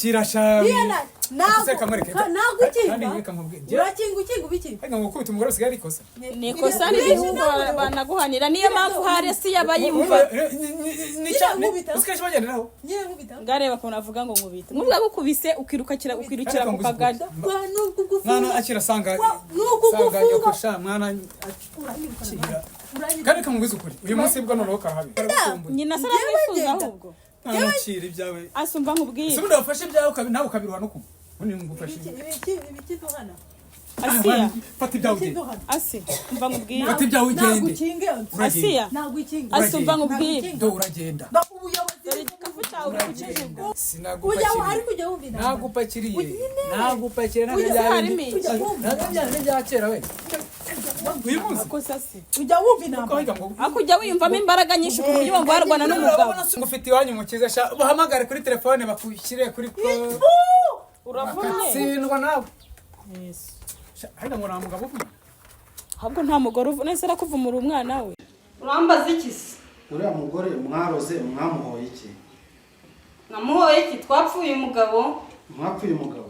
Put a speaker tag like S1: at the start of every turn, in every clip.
S1: Akira sha.
S2: Niyo
S1: Ese kamwereke.
S2: ntabwo ukinga.
S1: Kandi reka nkubwire.
S2: Urakinga, ukinga ubiki?
S1: Ariko ngo gukubita umugore usigaye ari ikosa.
S3: Ni ikosa n'igihugu banaguhanira, niyo mpamvu hari si yabayumva.
S1: Usigaye bagenderaho.
S2: Nyine nkubita.
S3: Ngareba ukuntu avuga ngo nkubite, nk'ubwo agukubise ukirukira ukirukira ku kagari.
S2: Wa nubwo
S1: Mwana,
S2: ugufunga.
S1: akira sanga.
S2: Nuko
S1: Sanga
S2: ugufunga.
S1: nyoko sha mwana.
S2: Uranyirukana. Uranyirukana.
S1: Kandi kamubwiza ukuri. Uyu munsi bwo noneho karahabi.
S3: Nyina se aramwifuza ahubwo.
S1: Mwana, akira ibyawe.
S3: Asumba nkubwire.
S1: Ese ubundi wafashe ibyawe nawe ukabiruha no kumwe. Ubundi ngufashe.
S2: Ibiki, ibiki, ibiki duhana.
S3: Asiya.
S1: Fata ibyawe ugende.
S2: Duhana.
S3: Asi, umva nkubwire.
S1: Fata ibyawe ugende.
S2: Ntabwo ukinga.
S3: Asiya.
S2: Ntabwo ukinga.
S3: Asi, umva nkubwire.
S1: Do uragenda.
S2: Ba ubuyobozi.
S3: Dore igikapu cyawe uri kukijugunya.
S2: Ujya
S1: Sinagupakiriye.
S2: ariko ujya wumva inama.
S1: Nagupakiriye. Nagupakiriye ntabwo
S2: Ujya
S1: bya
S3: harimo
S1: bindi.
S3: iki?
S1: Ntabwo bya bindi bya kera we. Uyu munsi.
S3: Akosa se.
S2: Ujya wumva inama.
S1: Ukavuga ngo
S3: Ariko ujya wiyumvamo imbaraga nyinshi ku buryo wumva warwana n'umugabo.
S1: Urabona ngo ufite iwanyu mukiza sha, ubahamagare kuri telefone bakushyire kuri ko.
S3: Uravumye.
S1: Tsindwa nawe.
S3: Yesu.
S1: Sha, ariko ngo nta mugabo uvuma.
S3: Ahubwo nta mugore uvuna, ese arakuvumura umwana we.
S4: Urambaza iki se?
S5: Uriya mugore mwaroze mwamuhoye iki?
S4: Namuhoye iki? Twapfuye umugabo.
S5: Mwapfuye umugabo.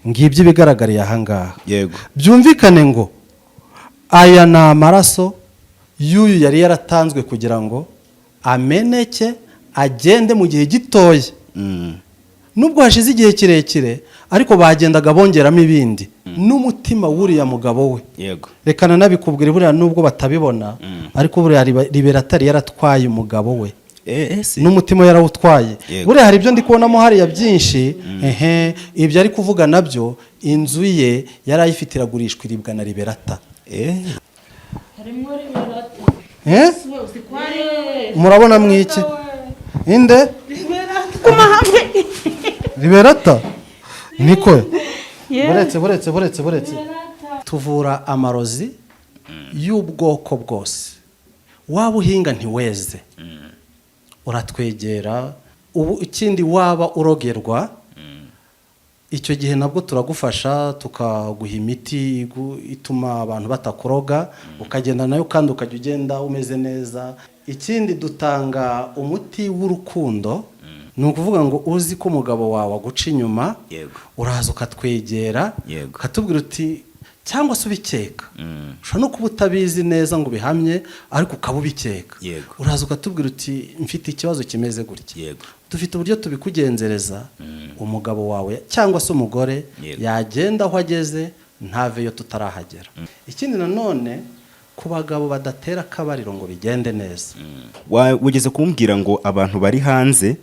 S5: Ngibyo ibigaragariye ahangaha.
S6: Yego.
S5: Byumvikane ngo aya ni amaraso y'uyu yari yaratanzwe kugira ngo ameneke agende mu gihe gitoya. Nubwo hashize igihe kirekire, ariko bagendaga bongeramo ibindi n'umutima w'uriya mugabo we.
S6: Yego.
S5: Reka nanabikubwira, buriya nubwo batabibona, ariko buriya Liberatari yaratwaye umugabo we.
S6: Si.
S5: N'umutima yarawutwaye.
S6: Yego.
S5: Buriya hari ibyo ndi kubonamo hariya byinshi. Ehe, ibyo ari kuvuga nabyo, inzu ye yari ayifite iragurishwa, iribwa na Liberata. Eh? Murabona mwiki inde Liberata niko buretse buretse buretse buretse. Tuvura amarozi y'ubwoko bwose. Waba uhinga ntiweze, uratwegera. Ubu ikindi, waba urogerwa, icyo gihe nabwo turagufasha, tukaguha imiti ituma abantu batakuroga, ukagenda nayo kandi ukajya ugenda umeze neza. Ikindi, dutanga umuti w'urukundo. Ni ukuvuga ngo uzi ko umugabo wawe aguca inyuma,
S6: Yego.
S5: uraza ukatwegera,
S6: Yego.
S5: ukatubwira uti, cyangwa se ubikeka, ushobora no kuba utabizi neza ngo ubihamye, ariko ukaba ubikeka,
S6: Yego.
S5: uraza ukatubwira uti mfite ikibazo kimeze gutya.
S6: Yego.
S5: Dufite uburyo tubikugenzereza, umugabo wawe cyangwa se umugore
S6: Yego.
S5: yagenda aho ageze ntaveyo tutarahagera. Ikindi nanone, ku bagabo badatera akabariro ngo bigende neza.
S6: Wigeze kumbwira ngo abantu bari hanze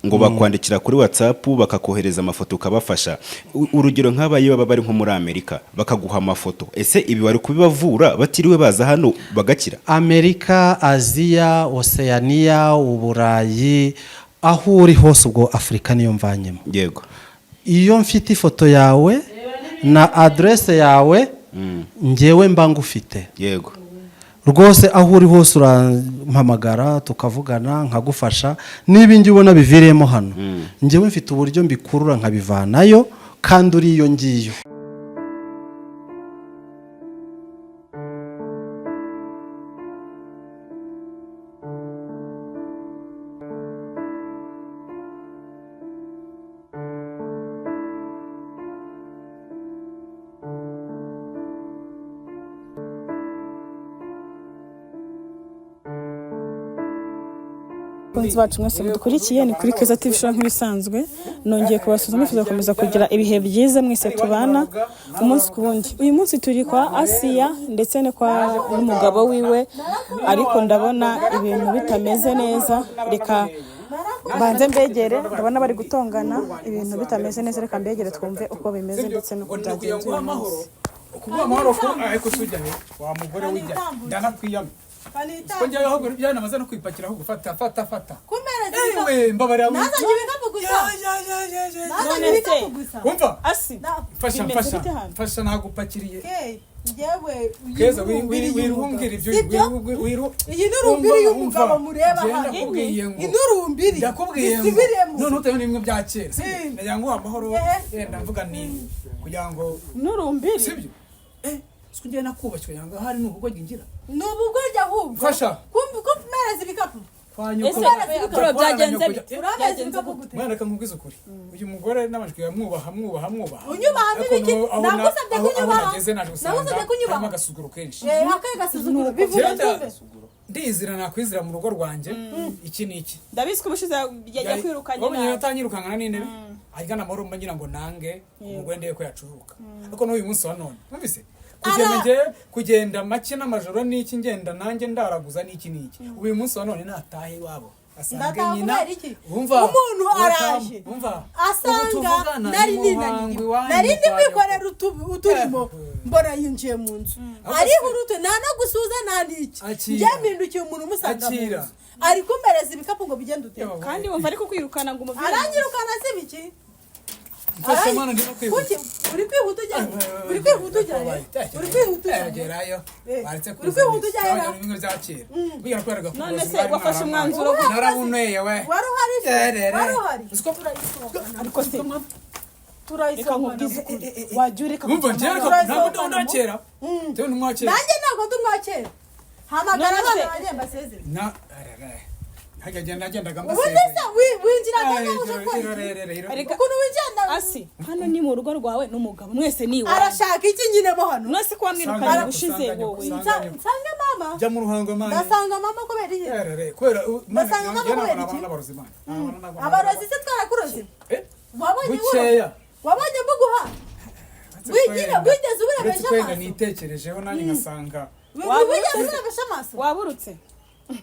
S6: ngo bakwandikira kuri WhatsApp bakakohereza amafoto ukabafasha. Urugero nk'aba iyo baba bari nko muri Amerika bakaguha amafoto, ese ibi wari kubibavura batiriwe baza hano bagakira?
S5: Amerika, Aziya, Oseyaniya, Uburayi, aho uri hose, ubwo Afurika niyo mvanyemo.
S6: Yego.
S5: Iyo mfite ifoto yawe na aderese yawe, ngewe mba ngufite.
S6: Yego.
S5: Rwose aho uri hose urampamagara tukavugana nkagufasha. Niba ingi ubona biviriyemo hano, ngewe mfite uburyo mbikurura nkabivanayo kandi uri iyo ngiyo.
S3: Bakunzi bacu mwese mudukurikiye, ni kuri Keza TV Show nk'ibisanzwe. Nongeye kubasuhuza, mwifuza gukomeza kugira ibihe byiza mwese tubana umunsi ku wundi. Uyu munsi turi kwa Asiya ndetse no kwa n'umugabo wiwe, ariko ndabona ibintu bitameze neza. Reka mbanze mbegere, ndabona bari gutongana, ibintu bitameze neza. Reka mbegere twumve uko bimeze ndetse n'uko byagenze uyu munsi.
S1: Kuguha amahoro ko ariko sujya he wa mugore wijya, ndanakwiyama ko njyayo ahubwo byanamaze no kwipakira, ahubwo fata fata fata.
S2: Kumpereza ibikapu.
S1: Ewe, mbabarira.
S2: Nazanye ibikapu gusa. Nazanye
S3: None se-
S2: ibikapu gusa.
S1: Umva.
S3: Asi,
S1: Mfasha.
S3: bimeze
S1: Mfasha.
S3: bite hano?
S1: Mfasha, nagupakiriye.
S2: Okay, njyewe iyi
S1: Keza,
S2: ni urumbiri
S1: wirumbwira ibyo.
S2: y'umugabo. Sibyo?
S1: Wiru.
S2: Iyi ni urumbiri y'umugabo mureba
S1: Njye
S2: hano.
S1: ndakubwiye ngo
S2: Iyi ni urumbiri.
S1: ndakubwiye ngo
S2: Isubiremo.
S1: none utayo nimwe bya kera, sibyo?
S2: Mm.
S1: Ndagira ngo amahoro.
S2: Eh.
S1: Yenda mvuga ni kugira ngo
S3: N'urumbiri.
S1: sibyo, siko njye nakubashywe kugira ngo ahari ni ubwo ngira.
S2: Ni ubugoryi ahubwo.
S1: Mfasha.
S2: Kumpereza ibikapu.
S1: Kwa nyoko.
S3: Ese
S1: Kwa
S3: turo byagenze
S1: nyoko.
S3: bite?
S2: Urabizi
S3: Byagenze
S2: ibikapu
S3: gute?
S2: gute?
S1: Mwana, reka nkubwize ukuri, uyu mugore n'amajwi yamwubaha, mwubaha, mwubaha.
S2: Unyubaha
S1: Ariko
S2: biki?
S1: aho
S2: Nagusabye
S1: aho
S2: kunyubaha.
S1: nageze naje gusanga
S2: Nagusabye kunyubaha.
S1: harimo agasuguro kenshi.
S2: Eh, akahe gasuzuguro? Bivuga
S1: Genda.
S2: twumve.
S1: Ndizira nakwizira mu rugo rwanjye iki n'iki.
S3: Ndabizi ko ubushize yakwirukanye
S1: Wabonye
S3: nabi.
S1: atanyirukankana n'intebe ahigana amahoro, mba ngira ngo nange umugore ndebe ko yacuruka, ariko n'uyu munsi wa none numvise kugenda nge kugenda make n'amajoro n'iki, ngenda nanjye ndaraguza n'iki n'iki. Ubu uyu munsi wa none natahe iwabo asange
S2: Ndataha
S1: nyina.
S2: kubera iki?
S1: Umva,
S2: Umuntu araje.
S1: umva, ubu
S2: Asanga
S1: tuvugana
S2: nari
S1: ni
S2: ninaniwe,
S1: muhango iwanyu
S2: nari ndi
S1: kwa nyoko.
S2: kwikorera uturimo, mbona yinjiye mu nzu
S1: Ahubwo
S2: arihurute, nta no gusuhuza nta n'iki.
S1: Akira.
S2: Njye mpindukiye umuntu umusanga mu
S1: Akira.
S2: nzu ari kumpereza ibikapu ngo bigende ute?
S1: Yewe,
S3: Kandi wumva ariko kwirukana ngo umuvire.
S2: Aranyirukana si biki?
S1: Mfashe mwana, ndimo kwihuta.
S2: Kuki uri kwihuta ujyayo? Uri kwihuta ujyayo? Uri kwihuta ujyayo?
S1: Gerayo.
S2: Eh,
S1: Baretse
S2: uri
S1: kuza.
S2: kwihuta ujyayo na?
S1: Bimwe bya kera bigira kwereka ko
S3: None se wafashe umwanzuro
S2: gute?
S1: Narabuneye we.
S2: Wari uhari se?
S1: Erere.
S2: Wari uhari?
S3: Ariko se reka
S2: Turayisohokana.
S3: nkubwize ukuri, wajya ureka
S1: Umva,
S3: kujya
S1: njyewe
S3: amahoro.
S1: ariko
S2: Turayisohokana.
S1: ntabwo ndi ndakera. Njyewe ntumwakera.
S2: Nanjye ntabwo ndi umwakera. Hamagara
S3: None
S2: abana
S3: se-
S2: banjye mbasezere.
S1: Na arara. Hajya agenda agendaga
S2: Ubundi se
S1: mbasezeye.
S2: winjiraga
S1: Ay,
S2: nawe uje gukora iki?
S1: irorerere, irorerere.
S3: Erega
S2: Ukuntu winjira
S3: Asi, hano ni mu rugo rwawe n'umugabo, mwese ni iwawe.
S2: Arashaka iki nyine mo hano?
S3: None se ko wamwirukanye
S1: Sanga-
S3: ubushize
S1: sanga-
S3: wowe?
S1: sanga-
S2: Nsange mama?
S1: Jya mu ruhango mani.
S2: Ndasanga mama kubera iki?
S1: Erere, kubera
S2: Ndasanga mama
S1: njyewe
S2: kubera
S1: ntabwo
S2: iki?
S1: nabana n'abarozi mani. Ntabwo
S2: Abarozi se twarakuroze?
S1: Eh?
S2: Wabonye
S1: Bukeya.
S2: Wabonye mbuguha?
S1: Uretse
S2: Wigira
S1: kwenda-
S2: wigeze
S1: uretse
S2: ubirebesha
S1: kwenda
S2: amaso?
S1: nitekerejeho nanjye ngasanga
S2: Wigeze ubirebesha amaso?
S3: Waburutse.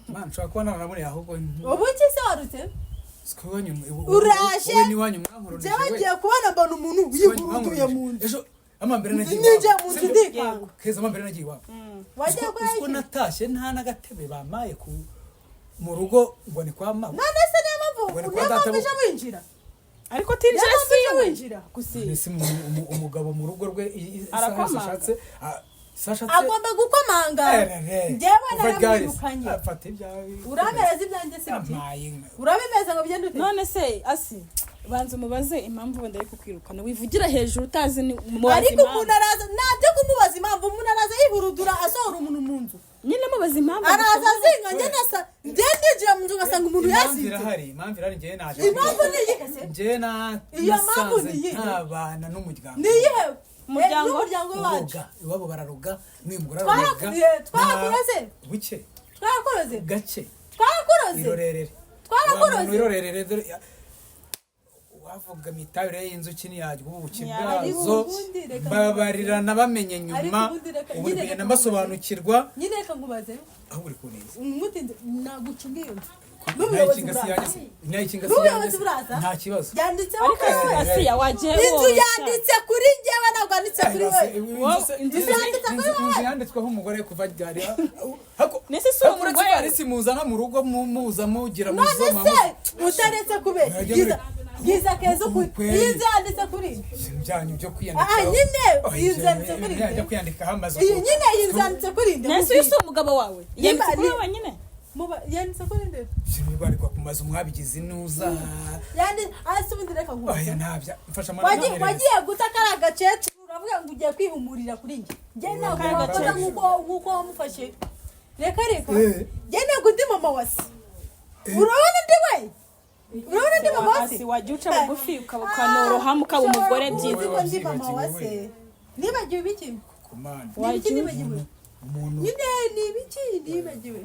S1: Mani, nshobora kuba naraboneye ahubwo.
S2: Ubu iki se warutse?
S1: Siko iwanyu
S2: Uraje?
S1: wowe n'iwanyu mwankoronije
S2: Njyewe
S1: we.
S2: ngiye kubona mbona umuntu
S1: Siko iwanyu
S2: yihuruduye mu
S1: mwankoronije.
S2: nzu.
S1: Ejo amambere nagiye
S2: Ninjiye
S1: iwabo.
S2: mu nzu
S1: Sibyo?
S2: ndikanga.
S1: Keza, amambere nagiye iwabo.
S2: Wagiye gukora
S1: Uziko
S2: iki?
S1: natashye nta n'agatebe bamaye ku mu rugo ngo ni kwa mama.
S2: None se niyo mpamvu,
S1: Ngo ni kwa
S2: niyo
S1: data
S2: mpamvu uje winjira?
S3: Ariko tinjira
S2: Niyo mpamvu
S3: si
S2: uje
S3: iwe.
S2: winjira?
S3: Gusa
S1: Mbese umugabo mu rugo rwe isaha yose
S3: Arakomanga.
S1: ashatse, isashatse.
S2: Agomba gukomanga.
S1: Erere.
S2: Njyewe
S1: Kuva ryari?
S2: naramwirukanye.
S1: Afata ibyawe.
S2: Uramereza ibyanjye si biki?
S1: Yampaye inka.
S2: Urabimeza ngo bigende ute?
S3: None se Asi, banza umubaze impamvu wenda ari kukwirukana, wivugira hejuru utazi ni mubaza
S2: Ariko
S3: impamvu.
S2: umuntu araza, ntabyo kumubaza impamvu. Umuntu araza yihurudura asohora umuntu mu nzu.
S3: Nyine mubaza impamvu.
S2: Araza azinga, njye nasa njye ndinjira mu nzu ngasanga umuntu
S1: Impamvu
S2: yasinze.
S1: irahari, impamvu irahari, njyewe naje.
S2: Impamvu ni iyihe se?
S1: Njyewe na
S2: Iyo mpamvu
S1: nasanze
S2: ni iyihe?
S1: ntabana n'umuryango.
S2: Ni iyihe?
S3: Umuryango?
S2: N'umuryango wacu.
S1: Uroga, iwabo bararoga, n'uyu mugore araroga.
S2: Twarakuroze?
S1: Buke.
S2: Twarakuroze?
S1: Gake.
S2: Twarakuroze?
S1: Irorerere.
S2: Twarakuroze?
S1: Wa muntu irorerere, dore wavuga imitabire y'inzuki ntiyarya ubuki
S2: Ariko
S1: bwazo.
S2: ubundi reka
S1: Mbabarirana bamenye
S2: Ariko
S1: nyuma,
S2: ubundi reka-
S1: ubu
S2: nyine
S1: kugenda
S2: reka
S1: mbasobanukirwa.
S2: Nyine reka nkubaze.
S1: Aho uri kuneza.
S2: Umutinze nagucunga iyo nzu n'ubuyobozi
S1: Ntayikinga si yanjye
S2: buraza.
S1: se? Ntayikinga si yanjye
S2: N'ubuyobozi
S1: se?
S2: buraza.
S1: Nta kibazo.
S2: Yanditseho
S3: Ariko
S2: ko wowe.
S3: Asiya wagiye
S2: Inzu
S3: woroshya.
S2: yanditse kuri njyewe, ntabwo yanditse kuri wowe.
S3: Inzu
S2: yanditse kuri wowe.
S1: Inzu yanditsweho umugore kuva ryari?
S3: Nese si uwo
S1: Uretse
S3: mugore?
S1: ivarisi muzana mu rugo, muza mugira
S2: None
S1: muzoma.
S2: se utaretse kubeshya,
S1: Mwajya
S2: bwiza bwiza keza ukuri.
S1: Ukweli.
S2: Iyi nzu yanditse kuri njye.
S1: Ibintu byanyu byo kwiyandikaho.
S2: Ah, nyine,
S1: Oh,
S2: iyi nzu yanditse kuri
S1: ibintu
S2: njye.
S1: byo kwiyandikaho amazu.
S2: Iyi nyine, iyi nzu yanditse kuri njye.
S3: Nese uyu si umugabo wawe? Yanditse kuri
S2: ni-
S3: wowe wenyine.
S2: Yanditse kuri njye.
S1: Ibintu bwandikwa ku mazu mwabigize inuza.
S2: Yanditse hasi ubundi reka nkubaze.
S1: Oya, ntabya mfasha mwana.
S2: Wagiye guta kariya gakecuru, uravuga ngo ugiye kwihumurira kuri njye. Njye ntabwo
S3: Kariya
S2: wafata
S3: gakecuru.
S2: nk'uko wamufashe. Reka reka,
S1: Eh.
S2: njye ntabwo ndi mama wa se. Urabona ndi we? Urabona ndi mama wa se?
S3: Asi, wajya uca bugufi ukaba ukanoroha ukaba umugore byiza.
S2: Uzi ko ndi mama wa se? Nibagiwe ibiki?
S1: Ku mana.
S2: Ni ibiki nibagiwe?
S1: Umuntu
S2: Nyine ni ibiki nibagiwe?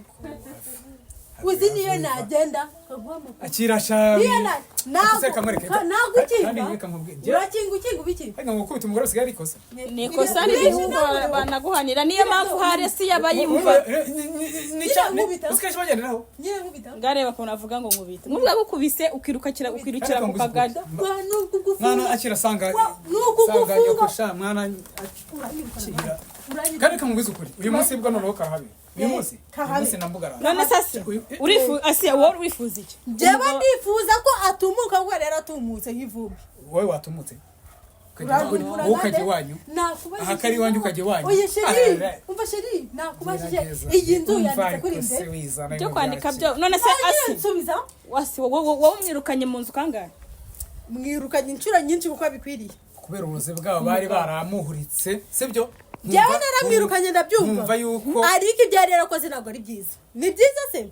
S2: Uzi niyo nagenda nkaguha amakuru.
S1: Akira shami.
S2: Niyo na
S1: Ese kamwereke.
S2: ntabwo
S1: Kandi
S2: ukinga.
S1: reka nkubwire. Njye-
S2: Urakinga, ukinga ibiki?
S1: Ariko ngo gukubita umugore usigaye ari ikosa.
S3: Ni ikosa ririho, banaguhanira, niyo mpamvu hari Asiya aba yumva.
S1: Usigaye bagenderaho.
S2: Nyine nkubita.
S3: Ngareba ukuntu avuga ngo nkubite, nk'ubwo agukubise ukirukira ukirukira ku kagari.
S2: Wa, ni ukugufunga.
S1: Mwana akira sanga.
S2: Wa, ni ukugufunga.
S1: Sanga nyoko sha mwana
S2: Uranyirukana.
S1: akira.
S2: Uranyirukana.
S1: Kandi kamubwiza ukuri. Uyu munsi bwo noneho karahabi. Uyu munsi. Uyu
S2: Kahabe.
S1: munsi nambugara.
S3: None se Asiya urifu, Asiya wowe wifuza iki?
S2: Njyewe ndifuza ko atumuka kuko rero atumutse nk'ivumbi.
S1: Wowe watumutse. Wowe ukajya iwanyu.
S2: Nakubajije.
S1: Aha kari iwanyu ukajya iwanyu.
S2: Oya chérie,
S1: Ah,
S2: umva chérie, nakubajije
S1: Gerageza.
S2: iyi nzu
S1: Umva
S2: yanditse kuri
S1: ariko
S2: nde?
S1: se wizana
S3: Byo
S1: ibintu
S3: kwandika
S1: bya
S3: byo none se
S2: Nanjye
S3: Asi,
S2: nsubiza.
S3: Asi wowe umwirukanye mu nzu kangahe?
S2: Mwirukanye inshuro nyinshi kuko abikwiriye.
S1: Kubera uburozi bwabo bari baramuhuritse, sibyo?
S2: Njyewe naramwirukanye ndabyumva.
S1: Nkumva yuko
S2: Ariko ibyo yari yarakoze ntabwo ari byiza. Ni byiza se?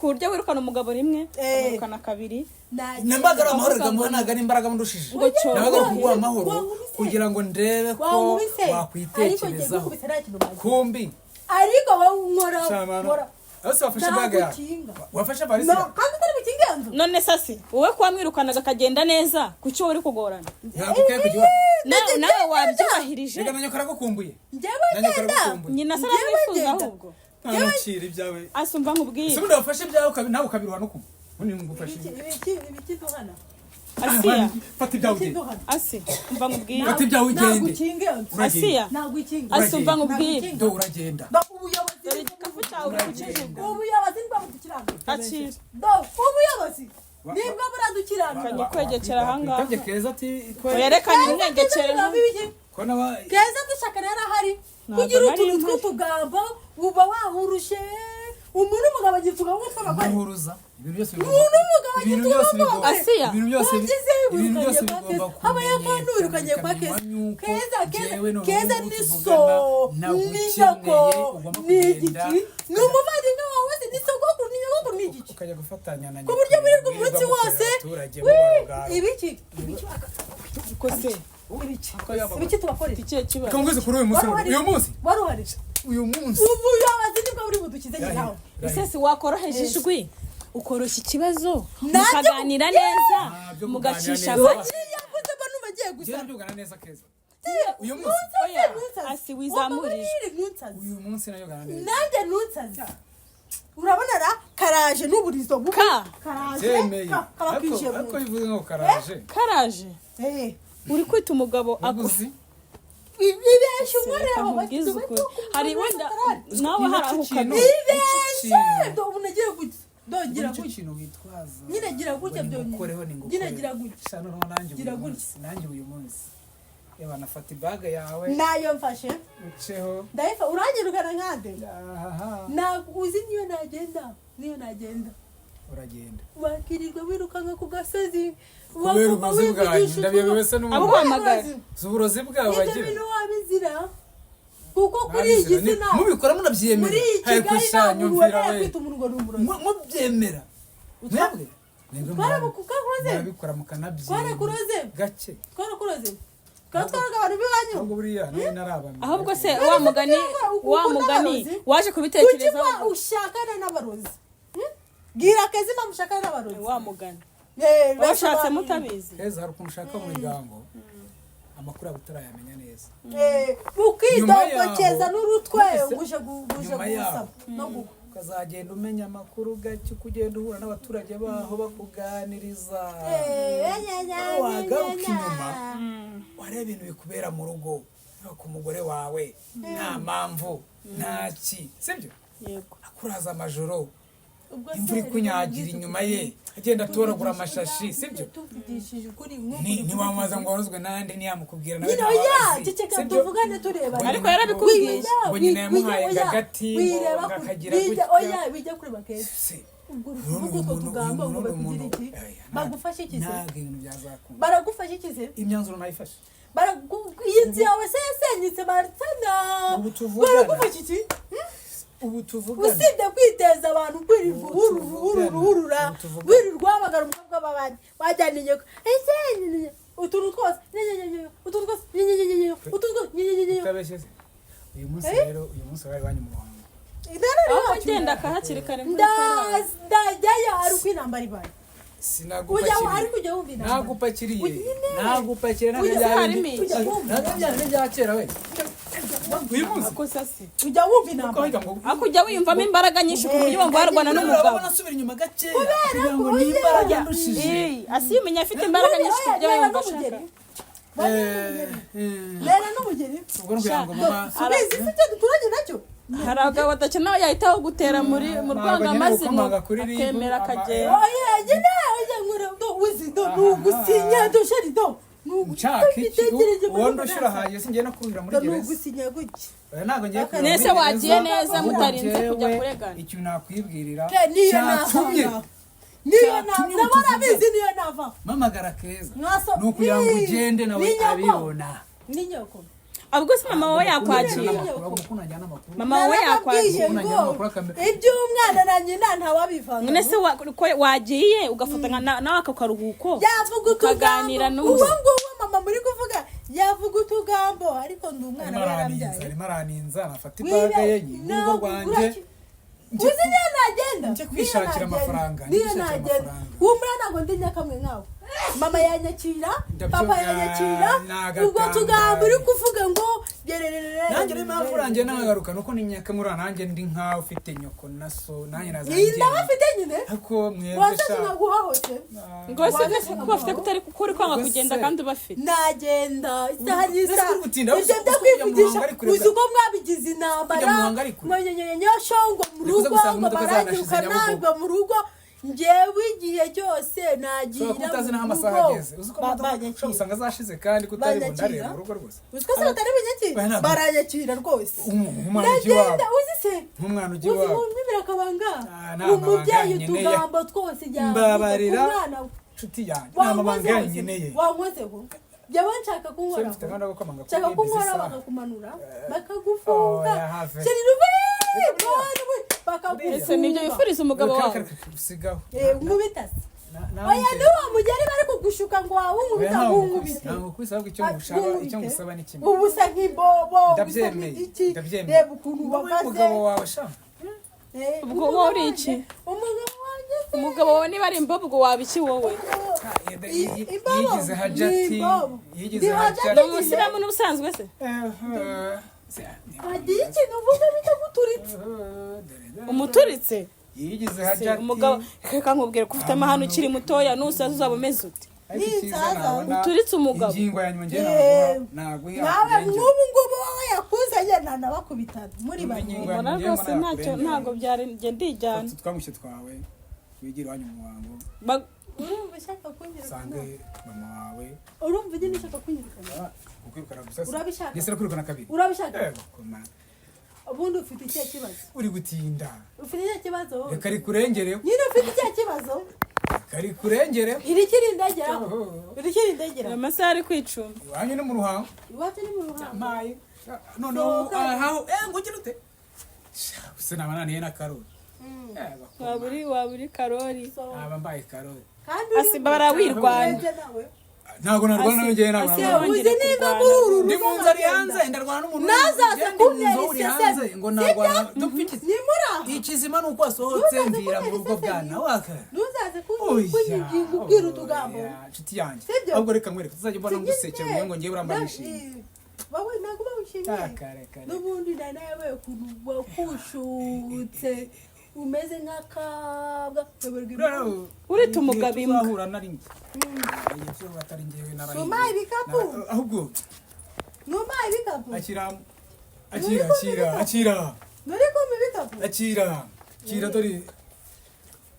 S3: Ku buryo wirukana umugabo rimwe, ukamwirukana kabiri.
S1: Nambaga ari amahoro reka muha, ntabwo ari imbaraga mundushije.
S3: Ngo cyo.
S1: Nabaga ari kuguha amahoro
S2: Wankubise.
S1: kugira ngo ndebe ko
S2: Wankubise. Ariko ngiye
S1: wakwitekerezaho.
S2: gukubita nta kintu wagira.
S1: Kumbi
S2: Ariko wowe nkora
S1: Shamana.
S2: nkora.
S1: Ese wafashe baga yawe?
S2: Ntagukinga.
S1: Wafashe varisi
S2: No,
S1: yawe?
S2: kandi utari bukinge iyo nzu.
S3: None sasi wowe kuba mwirukanaga akagenda neza, kuki wowe uri kugorana?
S1: Ntabwo ukwiye kujya iwawe.
S3: Nawe wabyubahirije.
S1: Reka nanjye karagukumbuye.
S2: Njyewe
S1: Nanjye
S2: ngenda.
S1: karagukumbuye.
S3: Nyina se
S2: Njyewe
S3: aramwifuza
S2: ngenda.
S3: ahubwo.
S1: Ntanukira ibyawe.
S3: Asumva nkubwire.
S1: Ese ubundi wafashe ibyawe nawe ukabiruha no kumwe? Ubundi ngufashe
S2: Ibiki
S1: ibyawe.
S2: ibiki ibiki duhana.
S3: Asiya.
S1: Fata ibyawe ugende.
S2: Duhana.
S3: Asi, umva nkubwire.
S1: Fata ibyawe ugende.
S2: Nagukinga iyo nzu.
S1: Uragenda.
S3: Asiya.
S2: Nagukinga.
S3: Asi, umva nkubwire.
S1: Do uragenda.
S2: Do ubuyobozi.
S3: Dore igikapu cyawe uri kukijugunya.
S2: Ubuyobozi nibwo budukiranura.
S3: Akira.
S2: Do ubuyobozi nibwo buradukiranura.
S3: Kajya kwegekera ahangaha.
S1: Witabye Keza ati ko
S3: Werekane umwegekere.
S1: ko naba
S2: Keza dushaka rero ahari
S3: Ntabwo
S2: kugira
S3: nari
S2: utuntu
S3: mpari.
S2: tw'utugambo uba wahurushe umuntu umugabo agira utugambo tw'abagore.
S1: Muhuruza ibintu byose
S2: Umuntu w'umugabo agira
S1: ibintu byose
S2: utugambo.
S1: bigomba
S3: Asiya.
S1: ibintu byose
S2: Wagize
S1: ibintu byose
S2: wirukanye kwa
S1: bigomba
S2: Keza. Habaye akantu wirukanye kwa Keza.
S1: kumenyekana.
S2: Keza, Keza,
S1: Jewe noneho
S2: Keza
S1: ubu
S2: ni
S1: tuvugana,
S2: so, ni nyoko,
S1: nagukeneye, ugomba
S2: ni
S1: kugenda,
S2: igiki, ni umuvandimwe wawe se, ni sogokuru, ni nyogokuru, ni igiki.
S1: ukajya gufatanya na
S2: Ku buryo wirirwa umunsi wose,
S1: abaturage
S2: wii, ibiki, ibiki,
S3: Ko se
S2: ibiki, ibiki tubakorera.
S3: ikihe kibazo?
S1: Kangwize kuri uyu munsi
S2: Wari
S1: none.
S2: uhari?
S1: Uyu munsi,
S2: Wari uhari?
S1: uyu munsi.
S2: Ubuyobozi nibwo buri budukize njye nawe.
S3: Isesi, wakoroheje ijwi, ukoroshya ikibazo,
S2: Nanjye
S3: mukaganira neza,
S1: Ah, byo
S3: mugacisha
S1: kuganira neza.
S3: make.
S2: Yavuze ko numva agiye gusa.
S1: Njyewe mbyugana neza Keza. Uyu munsi.
S3: Oya, asi wizamurije.
S2: Ntunsaze.
S1: Uyu munsi nayogana neza.
S2: Nanjye ntunsaze. Urabona ra karaje n'uburizo bubi.
S3: Ka.
S2: Karaje
S1: Byemeye.
S2: kaba
S1: Ariko
S2: kinjiye mu
S1: ariko
S2: nzu.
S1: bivuze ngo karaje.
S3: Karaje.
S2: Eh,
S3: Uri kwita umugabo
S1: Ubuzi.
S2: Ibeshya
S3: Reka
S2: umureba.
S3: nkubwize ukuri, hari wenda nawe hari aho
S1: Kintu.
S3: ukabira.
S2: Ibeshya do ubu nagiye gutya. Do gira
S1: Nicyo
S2: gutya.
S1: kintu witwaza.
S2: Nyine gira gutya
S1: Ngo
S2: byonyine.
S1: ningukoreho, ningukoreho.
S2: Nyine gira gutya.
S1: Sha noneho nanjye
S2: Gira
S1: uyu
S2: gutya.
S1: munsi, nanjye uyu munsi. Eba nafata ibaga yawe
S2: Nayo mfashe.
S1: uceho.
S2: Ndayifa uranyirukana nkande.
S1: Ahaha.
S2: Na uzi niyo nagenda, niyo nagenda.
S1: Uragenda.
S2: Wakirirwa wirukanka ku gasozi.
S1: Kubera uburozi bwanyu ndabiyobewe se n'ubu.
S3: Abuhamagara.
S1: Si uburozi bwawe
S2: Ibyo
S1: bagira.
S2: bintu wabizira. Kuko kuri iyi
S1: Mwabizira.
S2: si nta
S1: Mubikora munabyemera.
S2: muri iyi
S1: Haye
S2: Kigali nta
S1: kusha
S2: muntu
S1: nyumvira
S2: wemera
S1: we.
S2: kwita umuntu ngo ni umurozi.
S1: Mubyemera. Mwebwe. Mwebwe
S2: Twarabukukakoze.
S1: murabikora mukanabyemera.
S2: Twarakuroze.
S1: Gake.
S2: Twarakuroze. Twari twaraga abantu b'iwanyu.
S1: Ahubwo buriya nawe narabamenya.
S3: Ahubwo se wa mugani, wa mugani waje
S2: Kuki
S3: kubitekerezaho?
S2: ushakana n'abarozi? Hmm? Bwira Keza impamvu ushakana n'abarozi.
S3: Wa mugani
S2: Eh,
S3: washatse
S2: basobanurire.
S3: mutabizi.
S1: Keza, hari ukuntu ushaka mu muryango amakuru yawe utarayamenya neza.
S2: Eh,
S1: Nyuma
S2: ukidogokeza
S1: yaho-
S2: n'urutwe
S1: Numvise?
S2: uje uje
S1: Nyuma yaho.
S2: gusaba no gukwa.
S1: Ukazagenda umenya amakuru gake uko ugenda uhura n'abaturage baho bakuganiriza.
S2: Eh,
S1: Wagaruka inyuma wareba ibintu bikubera mu rugo, haba ku mugore wawe, nta mpamvu, nta ki, sibyo?
S3: Yego.
S1: Akuraza amajoro,
S2: Ubwo se
S1: imvura ikunyagira inyuma ye, agenda atoragura amashashi, sibyo?
S2: Tuvugishije ukuri
S1: Ntiwamubaza ngo warozwe nande, ntiyamukubwira nawe
S2: nyine oya
S1: ntababazi,
S2: ceceka
S1: sibyo?
S2: tuvugane turebana.
S3: Ariko yarabikubwiye.
S1: Ngo nyina yamuhaye agati, ngo
S2: wireba
S1: kakagira
S2: kure
S1: gutya.
S2: oya bijya kureba Keza.
S1: Se,
S2: Ubwo
S1: uyu
S2: uvuga utwo
S1: muntu-
S2: tugambo
S1: uyu
S2: ngo
S1: muntu ni
S2: bakugire
S1: umuntu-
S2: iki?
S1: Oya,
S2: Bagufashe iki se?
S1: ntabwo ibintu byazakunda.
S2: Baragufasha iki se?
S1: Imyanzuro nayifashe.
S2: Iyi nzu yawe se yasenyutse baratana.
S1: Ubu tuvugana.
S2: Baragufasha iki?
S1: Ubu tuvugana.
S2: Usibye kwiteza abantu kwirirwa
S1: Ubu
S2: uhurura
S1: tuvugana.
S2: uhurura uhurura
S1: Ubu tuvugana.
S2: wirirwa uhamagara umukobwa w'abandi wajyana inyoko ese nyenyenye, utuntu twose nyenyenye, utuntu twose nyenyenye, utuntu twose nyenyenye.
S1: Utabeshye se? Uyu munsi
S2: Eh?
S1: rero, uyu munsi wari iwanyu mu Ruhango.
S3: Aho ugenda akahakiri kare imvura itaragwa.
S2: Ndajyayo ari uko intambara ibaye. Ujya
S1: Sinagupakiriye.
S2: ariko ujya wumva intambara.
S1: Nagupakiriye.
S2: Nyine.
S1: Nagupakiriye ntabwo
S2: Ujya
S1: bya
S3: harimo
S1: bindi.
S3: iki?
S1: Ntabwo bya bindi bya kera we. Uyu munsi.
S3: Ako sasi
S2: Ujya wumva
S1: Uko
S2: intambara.
S1: wiga ngo
S3: ako ujya wiyumvamo imbaraga nyinshi ku buryo wumva warwana n'umugabo.
S1: Urabona asubira inyuma gakeya kugira ngo ni imbaraga ndushije.
S3: Eh, asi umenya afite imbaraga nyinshi ku buryo
S2: Reba
S3: yumva ashaka.
S2: n'umugeni. Reba n'umugeni.
S1: Ubwo ni ukugira ngo mama
S2: Subizi se icyo duturanye nacyo?
S3: Hari abagabo badakina yahitaho gutera muri mu
S1: Ntabwo
S3: rwangamazimu
S1: nyine gukomanga kuri ribu,
S3: akemera akagenda.
S2: Oya nyine oya nkura do uzi do nugusinya do sheri do.
S1: Nshaka iki? Uwo ndushira ahaye singiye no kurira muri
S2: Do
S1: gereza.
S2: nugusinya gutya.
S1: Oya, ntabwo ngiye kurira
S3: Nese
S1: muri
S3: wagiye
S1: gereza,
S3: neza
S1: ahubwo
S3: mutarinze kujya
S1: njyewe
S3: kuregana.
S1: ikintu nakwibwirira
S2: Ke niyo nava.
S1: cyatumye
S2: Niyo nava.
S1: Cyatumye
S2: Ndabona
S1: utuvuga.
S2: abizi niyo nava.
S1: mpamagara Keza
S2: Mwaso
S1: ni ukugira ngo ugende nawe
S2: ni nyoko.
S1: abibona.
S2: Ni nyoko.
S3: Ubwo se mama wawe yakwakira?
S1: Amakuru.
S3: Mama wawe
S2: Narababwiye
S3: yakwakira?
S2: ngo
S1: Amakuru akamera.
S2: iby'umwana na nyina ntawabivanga.
S3: None se ko wagiye ugafata nawe ako karuhuko,
S2: Yavuga
S3: ukaganira
S2: utugambo
S3: n'umu-
S2: uwo nguwo mama muri kuvuga, yavuga utugambo, ariko ndi umwana
S1: Arimo
S2: we
S1: araninza,
S2: yarambyaye.
S1: arimo araninza, nafata
S2: Wibe-
S1: ibaga ye y'urugo
S2: ntabwo
S1: rwanjye.
S2: Uzi niyo nagenda,
S1: Njye
S2: niyo
S1: kwishakira
S2: nagenda,
S1: amafaranga, njye
S2: niyo
S1: kwishakira
S2: nagenda,
S1: amafaranga.
S2: humura, ntabwo ndi nyakamwe nkawe. Mama yanyakira,
S1: Ndabyo-
S2: papa yanyakira.
S1: Ah, ni
S2: Ubwo
S1: agatangaje.
S2: tugambo uri kuvuga ngo gererere.
S1: Nanjye rero impamvu urangiye nagaruka nuko ni nyakamura, nanjye ndi nkawe ufite nyoko na so, nanjye
S2: Iyi
S1: nazanjye.
S2: ndabafite nyine.
S1: Ariko mwebwe
S2: Wasaze
S1: sha
S2: nkaguhahose.
S3: Ngo se ko bafite kutari ko uri kwanga
S1: Ubwo
S3: kugenda
S1: se-
S3: kandi ubafite?
S2: Nagenda isaha n'isaha.
S1: Ese uri gutinda,
S2: Ibyo
S1: uzi
S2: byo
S1: ko kujya mu
S2: kwivugisha,
S1: muhango ari kure
S2: uzi uko mwabigize intambara,
S1: Kujya mu muhango ari kure.
S2: ngo nyoshongo mu
S1: Uri kuza
S2: rugo,
S1: gusanga
S2: ngo
S1: imodoka zanashize
S2: baranyirukana,
S1: Nyabugogo.
S2: ngo mu rugo. Njyewe igihe cyose nagira
S1: Ushobora kuba utazi n'aho
S2: mu
S1: amasaha
S2: rugo.
S1: ageze. Uzi ko imodoka
S2: Banyakira.
S1: ushobora gusanga zashize kandi ko utari
S2: Banyakira.
S1: bundareba mu rugo rwose.
S2: Uzi ko se batari bunyakira?
S1: Oya, ntabwo.
S2: Baranyakira rwose.
S1: Nk'umwana ujya iwabo.
S2: Ndagenda, uzi se,
S1: Nk'umwana ujya
S2: uzi
S1: iwabo.
S2: mu akabanga,
S1: Ah, nta
S2: umubyeyi
S1: mabanga nkeneye.
S2: utugambo twose yavuga
S1: Mbabarira.
S2: ku mwana we.
S1: Nshuti yanjye, nta mabanga
S2: Wankozeho se?
S1: nkeneye.
S2: Wankozeho? Njyewe nshaka
S1: Se
S2: kunkoraho.
S1: mfite gahunda yo kwamanga
S2: Nshaka
S1: kuri
S2: kunkora,
S1: busy.
S2: bakakumanura, bakagufunga.
S1: Oya, have.
S2: Sherira ube bakagufunga.
S3: Ese nibyo wifuriza umugabo wawe?
S1: Sigaho.
S2: Eh, nkubitase. Oya, niwo mugeri bari kugushuka ngo wawunkubita, nkunkubite.
S1: Ntabwo kubisa, ahubwo icyo ngushaka, icyo ngusaba ni kimwe.
S2: Ubu usa nk'imbobo, usa
S1: Ndabyemeye,
S2: nk'igiki.
S1: ndabyemeye.
S2: Reba ukuntu
S1: Wowe
S2: wakaze.
S1: umugabo wawe sha.
S2: Eh,
S3: Ubwo wowe uri iki?
S2: Umugabo wanjye se.
S3: Umugabo wawe niba ari imbobo, ubwo waba iki wowe?
S2: Imbobo.
S1: Yigize hajati.
S2: Ni imbobo.
S1: Yigize
S2: Ndi hajati.
S1: hajati.
S3: Ni umusilamu n'ubusanzwe se?
S2: Hagiye ikintu uvuga bitaguturitse.
S3: Umuturitse.
S1: Yigize hajati.
S3: Umugabo, reka nkubwire ko ufite amahane ukiri mutoya, nusaza uzaba umeze ute?
S1: Ariko icyiza
S2: Ninsaza.
S1: nabona,
S3: Uturitse umugabo.
S1: ingingo ya nyuma njye
S2: Eh,
S1: naguha
S2: nawe
S1: naguha.
S2: nk'ubu ngubu wowe yakuzanye ntanabakubita muri
S1: Numva
S2: bane.
S1: ingingo ya
S3: Mbona
S1: nyuma
S3: rwose
S1: njye
S3: ntacyo
S1: mbona
S3: ntabwo byari njye ndijyana.
S1: Utu twamushye twawe wigire iwanyu mu muhango.
S2: Urumva ushaka kunyirukana?
S1: Usange mama wawe.
S2: Urumva nyine ushaka kunyirukana?
S1: Ah, kukwirukana gusa se.
S2: Urabishaka?
S1: Ndetse no kwirukana kabiri.
S2: Urabishaka?
S1: Yego, koma.
S2: Ubundi ufite ikihe kibazo?
S1: Uri gutinda.
S2: Ufite ikihe kibazo wowe?
S1: Reka rikurengere.
S2: Nyine ufite ikihe kibazo?
S1: Reka rikurengere.
S2: Irikirindageraho, irikirindageraho.
S3: Amasaha ari kwicuma.
S1: Iwanyu ni mu ruhango.
S2: Iwacu ni mu ruhango.
S1: Mpaye noneho.
S2: Sohoka.
S1: Ahaho ngo ugira ute? Sha, gusa naba naniye na karori. Yego, koma.
S3: Waba uri karori.
S1: Naba mbaye karori.
S2: Kandi uri
S3: Asimba barawirwana.
S2: urebye nawe.
S1: Ntabwo narwana nawe njyewe, ntabwo
S3: Asi-
S1: narwana.
S2: Uzi niba muri uru
S1: Ndi
S2: rugo
S1: mu nzu ari
S2: nagenda.
S1: hanze, ndarwana n'umuntu.
S2: Nazaza
S1: Njye ndi mu nzu
S2: kuntera
S1: uri
S2: iseseme.
S1: hanze ngo narwana dupfa iki?
S2: Ni muri aho.
S1: Ikizima ni uko wasohotse
S2: Ntuzaze
S1: mvira mu
S2: kuntera
S1: rugo
S2: iseseme.
S1: bwana waka.
S2: Ntuzaze
S1: Oya,
S2: kunyiginga ubwira utugambo.
S1: oya, nshuti yanjye,
S2: Sibyo?
S1: ahubwo reka nkwereke, tuzajya ubona ngusekera umenye ngo ngewe uramba nishimye.
S2: Wowe ntabwo uba wishimiye.
S1: Ah, kare, kare.
S2: N'ubundi na nawe ukuntu wakushutse umeze nk'akabwa.
S3: Urita umugabo imbwa.
S1: Tuzahura na rimwe. Igihe tuzoba atari njyewe narahiye.
S2: Soma ibikapu.
S1: Ahubwo
S2: Numa ibikapu.
S1: akira, akira, akira, akira.
S2: Nuri kumpa ibikapu.
S1: Akira, akira, dore.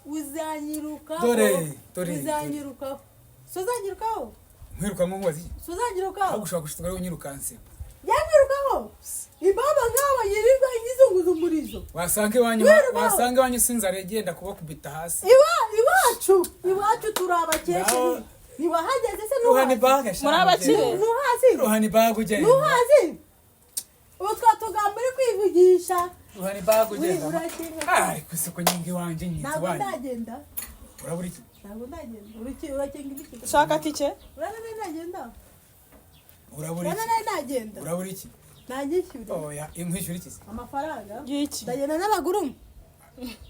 S2: Uzanyirukaho.
S1: Dore, dore.
S2: Uzanyirukaho, si uzanyirukaho?
S1: Nkwiruka nkubaza iki?
S2: Si uzanyirukaho?
S1: Ahubwo ushobora gushuka ari unyirukanse.
S2: Yanyirukaho ibaba nk'aba yirirwa yizunguza umurizo.
S1: Wasanga iwanyu,
S2: Wiruka.
S1: wasanga iwanyu sinzara igenda kubakubita hasi.
S2: Iwacu turi abakecuru.
S1: Ngaho.
S2: Ntiwahageze se?
S1: Ruhani
S2: Ntuhazi?
S1: baga sha.
S3: Muri abakire?
S2: Ntuhazi?
S1: Ruhani baga ugenda.
S2: Ntuhazi utwo tugambo uri kwivugisha?
S1: Ruhani baga ugenda.
S2: Urakinga.
S1: Ah, ariko se ko nyinga iwanjye nyinzi
S2: Ntabwo
S1: iwanyu.
S2: ndagenda.
S1: Urabura iki?
S2: Ntabwo ndagenda. Urakinga ibiki?
S3: Ushaka tike?
S2: Urabona nagenda.
S1: Urabura iki?
S2: Urabona nagenda.
S1: Urabura iki?
S2: Nanyishyure.
S1: Oya, inkwishyura iki se?
S2: Amafaranga.
S3: Y'iki?
S2: Ndagenda n'amaguru.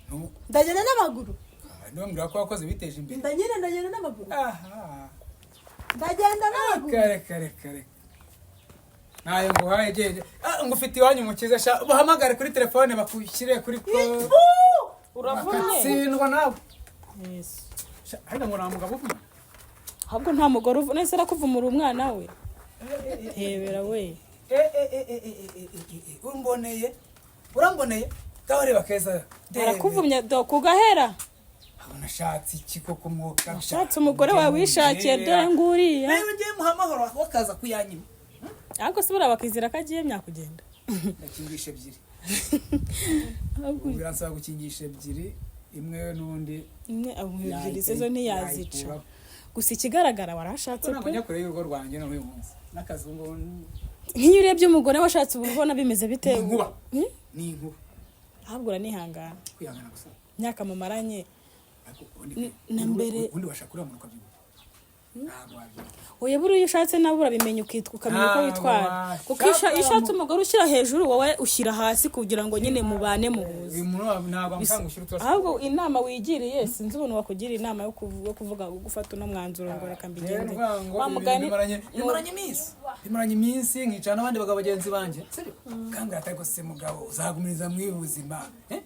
S1: Nu-
S2: Ndagenda n'amaguru.
S1: Niba mbwira ko wakoze biteje imbere.
S2: Ndagenda, ndagenda n'amaguru.
S1: Aha.
S2: Ndagenda n'amaguru.
S1: Kare kare kare. Nayo nguhaye, gende. Ah, ngo ufite iwanyu umukiza sha, bahamagare kuri telefone bakushyire kuri ko.
S3: Uravunye.
S1: Tsindwa nawe.
S3: Yesu.
S1: Sha, ariko ngo nta mugabo uvuna.
S3: Ahubwo nta mugore uvuna, ese arakuvumura umwana we? Rebera we.
S1: Eh eh eh eh eh eh eh eh, umboneye. Uramboneye? Gaho reba keza.
S3: Arakuvumye do kugahera.
S1: Nashatse iki koko mwuka?
S3: Ushatse umugore wawe wishakiye, dore nguriya.
S1: Nawe ngiye muha amahoro wakaza kuyanyima.
S3: Ariko se buriya bakizera ko agiye myakugenda?
S1: Ndakingisha ebyiri.
S3: Ahubwo
S1: Ubu biransaba gukingisha ebyiri, imwe n'undi.
S3: Imwe ebyiri se zo ntiyazica.
S1: Yayikuraho.
S3: Gusa ikigaragara warashatse
S1: Ko ntabwo
S3: pe.
S1: njya kure y'urugo rwanjye n'uyu munsi n'akazi ubu ngubu.
S3: Nk'iyo urebye umugore washatse uba ubona bimeze bite?
S1: Ni inkuba. Ni inkuba.
S3: Ahubwo uranihangana.
S1: Kwihangana gusa.
S3: Imyaka mumaranye.
S1: Ariko ubundi
S3: Na mbere-
S1: ubundi washaka uriya muntu ukabyibuha, ntabwo wabyibuha.
S3: Oya, buriya iyo ushatse nawe urabimenya, ukitwa ukamenya uko
S1: Ntabwo
S3: witwara,
S1: washaka
S3: kuko iyo ushatse umugore ushyira hejuru, wowe ushyira hasi kugira ngo nyine mubane muhuze.
S1: Uyu muntu ntabwo amutanga ushyira uturasa.
S3: Ahubwo inama wigiriye, sinzi umuntu wakugira inama yo kuvuga gufata uno mwanzuro ngo reka
S1: Rero
S3: mbigende.
S1: ni ukuvuga ngo
S3: Wa
S1: ibi
S3: mugani
S1: bimaranye iminsi nkicara n'abandi bagabo bagenzi banjye, sibyo? Kambwira ati: "Ariko se mugabo, uzagumiriza mu ibi buzima, eh?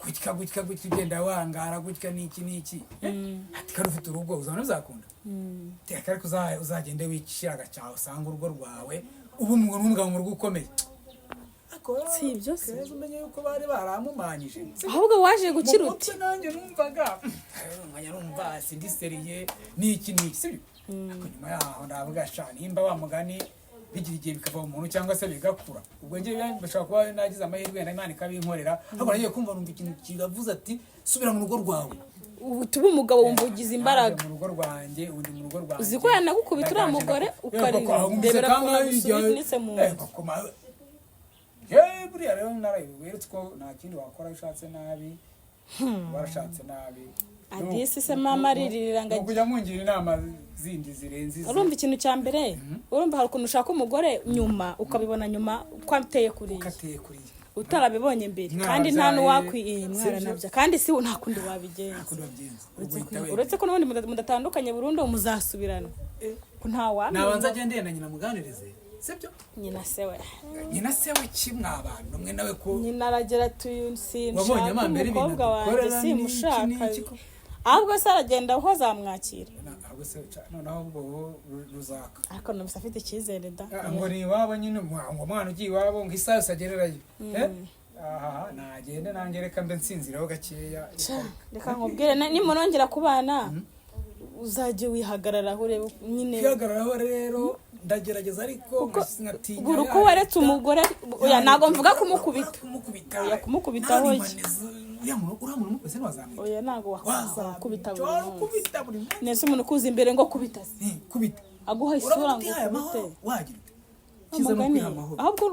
S1: Gutya gutya gutya, ugenda wangara gutya n'iki n'iki, eh? Ati kari ufite urugo, uzabona bizakunda. Teka ariko uzagende wicira agacyaha, usanga urugo rwawe uba umuntu w'umugabo mu rugo ukomeye." Ariko
S3: Si ibyo se?
S1: Keza umenye yuko bari baramumanyije.
S3: Ahubwo waje gukira
S1: Mu
S3: uti
S1: mutwe nanjye numvaga nkajya numva sindi sérieux n'iki n'iki, sibyo? Ariko nyuma yaho ndavuga: "Sha, nimba wa mugani bigira igihe bikava mu muntu cyangwa se bigakura." Ubwo njye bishobora kuba nagize amahirwe, wenda Imana ikabinkorera. Ariko nagiye kumva numva ikintu kiravuze ati: "Subira mu rugo rwawe."
S3: Ubu tuba umugabo wumva ugize imbaraga.
S1: Naje mu rugo rwanjye, undi mu rugo rwanjye.
S3: Uzi ko yanagukubita uriya
S1: Ndaganje
S3: mugore ukarira.
S1: Ndebera
S3: Ndebera ukuntu agusunitse mu nzu.
S1: Buriya rero narabiweretse ko nta kindi wakora iyo ushatse nabi, warashatse nabi.
S3: Adisi se mama aririra ngo
S1: Ni ukujya mungira inama zindi zirenze izi.
S3: Urumva ikintu cya mbere, urumva hari ukuntu ushaka umugore nyuma ukabibona nyuma ko ateye kuriya.
S1: Ukateye kuriya.
S3: Utarabibonye mbere.
S1: Mwarabyaye,
S3: Kandi nta n'uwakwiye
S1: sibyo?
S3: mwaranabya, kandi si nta kundi wabigenza.
S1: Nta kundi wabigenza. Ubwo uhita wemera.
S3: Uretse ko n'ubundi mudatandukanye burundu, muzasubirana, ko nta wamenya.
S1: Nabanza agende na nyina muganirize, sibyo?
S3: Nyina se we?
S1: Nyina se we kimwe abantu umwe nawe ko
S3: Nyina aragira ati:
S1: Wabonye
S3: "Sinshaka
S1: amambere ibintu
S3: umukobwa wanjye,
S1: adukorera n'iki
S3: simushaka."
S1: n'iki
S3: Ahubwo se aragenda aho azamwakira?
S1: Ahubwo se noneho ubwo ruzaka.
S3: Ariko numvise afite icyizere da.
S1: Ah, ngo ni iwabo nyine, ngo umwana ugiye iwabo ngo isaha yose agererayo. Eh? Aha nagende, nanjye reka mbe nsinziraho gakeya.
S3: Reka nkubwire, nimunongera kubana uzajye wihagararaho urebe nyine.
S1: Kwihagararaho rero ndagerageza, ariko nkatinya.
S3: Buri uko waretse umugore, oya, ntabwo mvuga kumukubita.
S1: Kumukubita.
S3: Oya, kumukubita hoya.
S1: Uriya muntu, uriya muntu umukubise ntiwazamwica.
S3: Oya, ntabwo wakubita buri munsi.
S1: Wakubita buri munsi.
S3: Nese umuntu ukuza imbere ngo kubita se?
S1: Eh, kubita.
S3: Aguha isura
S1: Urabona
S3: ngo
S1: utihaye
S3: ukubite.
S1: amahoro, wagira ute? Icyiza ni
S3: Umugani.
S1: ukwiha amahoro.
S3: Ahubwo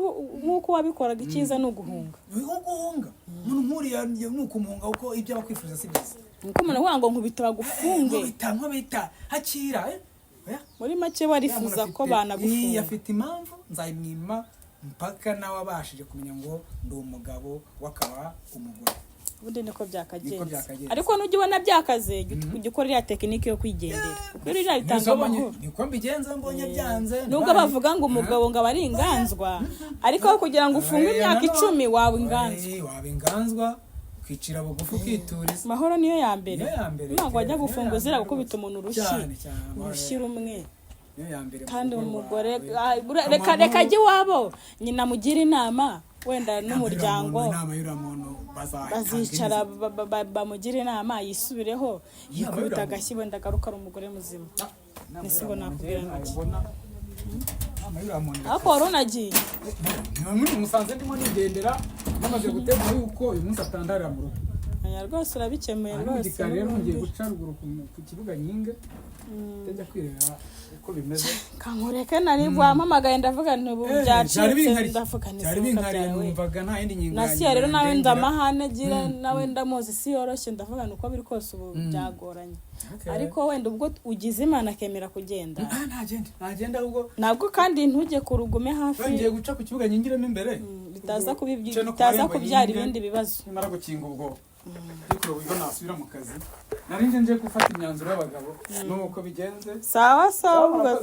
S3: nk'uko wabikoraga, icyiza ni uguhunga.
S1: Ni uguhunga umuntu nk'uriya, ni ukumuhunga kuko ibyo aba akwifuza si byiza.
S3: Nkuko umuntu avuga ngo nkubita bagufunge.
S1: Nkubita, nkubita, hakira, eh? Oya.
S3: Muri make warifuza ko banagufunga.
S1: Afite impamvu, nzayimwima mpaka nawe abashije kumenya ngo ndi umugabo wakaba umugore.
S3: Ubundi niko byakagenze.
S1: Niko byakagenze.
S3: Ariko nujya ubona byakaze, jya ukora iriya tekinike yo kwigendera, kuko iriya bitanga
S1: Mbonye-
S3: amahoro.
S1: Niko mbigenza mbonye byanze.
S3: Nubwo bavuga ngo umugabo ngo aba ari inganzwa, ariko aho kugira ngo ufunge imyaka 10 waba inganzwa.
S1: Waba inganzwa, ukicira bugufi, ukituriza.
S3: Amahoro niyo ya mbere.
S1: Niyo ya mbere.
S3: Ntabwo wajya
S1: Niyo ya
S3: gufunga
S1: mbere
S3: uzira
S1: rwose.
S3: gukubita umuntu urushyi.
S1: Cyane, cyane, amahoro.
S3: Urushyi rumwe.
S1: Niyo ya mbere mu
S3: Kandi
S1: rugo
S3: umugore
S1: rwawe.
S3: ah, reka
S1: Amahoro.
S3: reka ajye iwabo, nyina amugire inama, wenda n'umuryango.
S1: Inama y'uriya muntu bazatanga
S3: Bazicara
S1: imizi.
S3: bamugire inama yisubireho, yikubita
S1: y'uriya
S3: agashyi, wenda agaruka ari umugore muzima.
S1: Inama
S3: Ese
S1: y'uriya
S3: ubwo
S1: muntu
S3: nakubwira
S1: njyewe
S3: ngo iki?
S1: nayibona. Inama y'uriya muntu
S3: Ariko wari unagiye.
S1: Muri musanze ndimo nigendera, namaze gutegura yuko uyu munsi atandarira mu rugo.
S3: Aya rwose urabikemuye.
S1: Aha ni mu
S3: Rwose
S1: gikari rero,
S3: n'ubundi.
S1: ngiye guca ruguru ku kibuga nyinga, njya kwirebera uko bimeze.
S3: Kankureke, nari wampamagaye, ndavuga nti ubu
S1: Eh, byari
S3: byacitse.
S1: binkariye.
S3: Ndavuga nti
S1: Byari
S3: simuka
S1: binkariye,
S3: byawe.
S1: numvaga nta yindi ngingo
S3: Nasiya rero nawe
S1: ndengera.
S3: ndamahane agira, nawe ndamuzi si yoroshye. Ndavuga ni uko biri kose ubu byagoranye.
S1: Okay.
S3: Ariko wenda ubwo ugize Imana akemera kugenda.
S1: Ah, ntagende, ntagende ahubwo.
S3: Nabwo kandi ntujye ku rugume hafi.
S1: Ngiye guca ku kibuga nyingiremo imbere.
S3: Bitaza
S1: Nce no ku
S3: bitaza
S1: marembo
S3: kubyara
S1: yinge.
S3: ibindi bibazo.
S1: Nimara gukinga ubwo ariko uburyo nasubira mu kazi, nari nje gufata imyanzuro y'abagabo nuko bigenze.
S3: Sawa sawa ubwo.